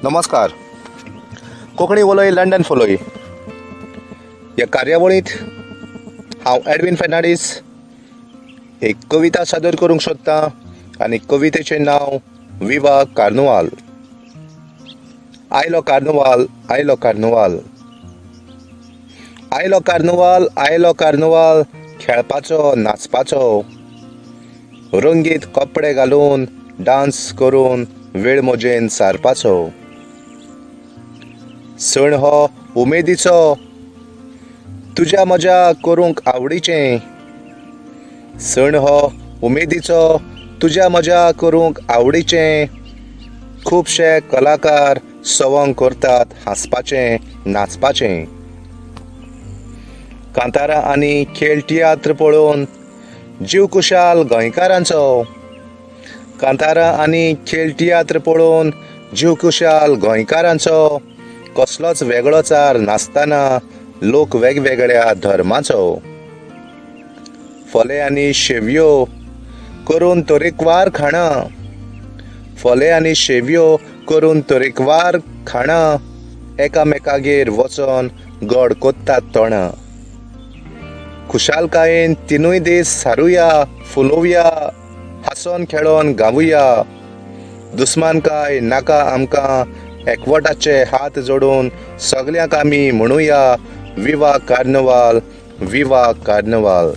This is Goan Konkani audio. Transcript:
नमस्कार. कोंकणी उलय लंडन फुलोय ह्या कार्यावळींत हांव एडविन फेर्नांडीस एक कविता सादर करूंक सोदतां आनी कवितेचें नांव विवा कार्नुवाल. आयलो कार्नुवाल, आयलो कार्नुवाल, आयलो कार्नुवाल, आयलो कार्नुवाल, खेळपाचो नाचपाचो, रंगीत कपडे घालून डांस करून वेळ मजेन सारपाचो. सण हो उमेदीचो, तुज्या म्हज्या करूंक आवडीचें. सण हो उमेदीचो, तुज्या म्हज्या करूंक आवडीचें. खुबशे कलाकार सवंग करतात हांसपाचें नाचपाचें. कांतारां आनी खेळ तियात्र पळोवन जीव खुशाल गोंयकारांचो. कांतारां आनी खेळ तियात्र पळोवन जीव खुशाल गोंयकारांचो. कसलोच वेगळोचार नासतना लोक वेगवेगळ्या धर्माचो. फोले आनी शेवयो करून तरेकवार खाणां, फोले आनी शेवयो करून तरेकवार खाणां, एकामेकागेर वचोन गोड कोत्तात तोंडां. खुशालकायेन तिनूय दीस सारुया, फुलोवया, हांसोन खेळोन गावुया. दुस्मानकाय नाका आमकां, एकवटाचे हात जोडून सगल्यांक आमी म्हणुया, विवा कार्नवाल, विवा कार्नवाल.